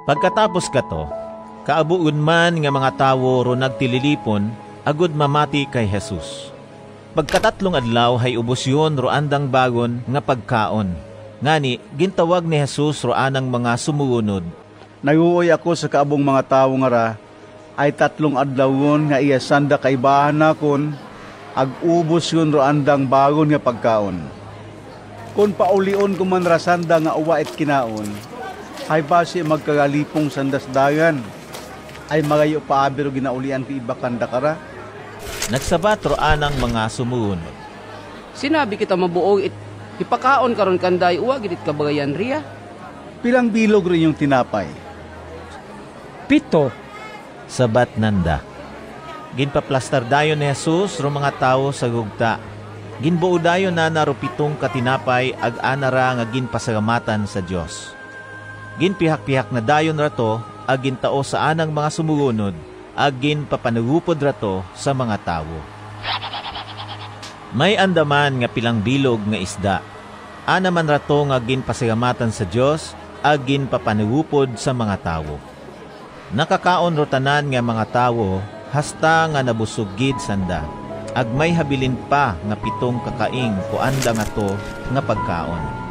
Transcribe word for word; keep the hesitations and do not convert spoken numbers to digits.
Pagkatapos kato, kaabuon man nga mga tawo ro nagtililipon agud mamati kay Jesus. Pagkatatlong adlaw hay ubos yon ro andang bagon nga pagkaon. Ngani, gintawag ni Jesus ro anang mga sumuwunod. Nag-uuy ako sa kaabong mga tawo nga ra, ay tatlong adlaw yon nga iya sanda kaibahan nakon, ag ubos yon ro andang bagon nga pagkaon. Kon paulion ko man ra sanda nga uwa it kinaon, hay basi magkagalipong sanda sa dagan, ay magayo pa abi ro ginaulian ko iba kanda kara. Nagsabat ro anang mga sumuwunod. Sinabi kita mabuog it ipakaon karon kanday uwa gid it kabagayan riya. Pilang bilog ro inyong tinapay? Pito, sabat nanda. Ginpaplastar dayon ni Jesus ro mga tawo sa gugta. Ginbuo dayon nana ro pitong ka tinapay ag ana ra nga ginpasalamatan sa Dios. Ginpihak-pihak na dayon rato ag gintao sa anang mga sumuwunod ag ginpapanugupod rato sa mga tawo. May andaman nga pilang bilog nga isda. Ana man rato nga ginpasalamatan sa Dios ag ginpapanugupod sa mga tawo. Nakakaon ro tanan nga mga tawo hasta nga nabusog gid sanda, ag may habilin pa nga pitong kakaing ko anda ngato nga pagkaon.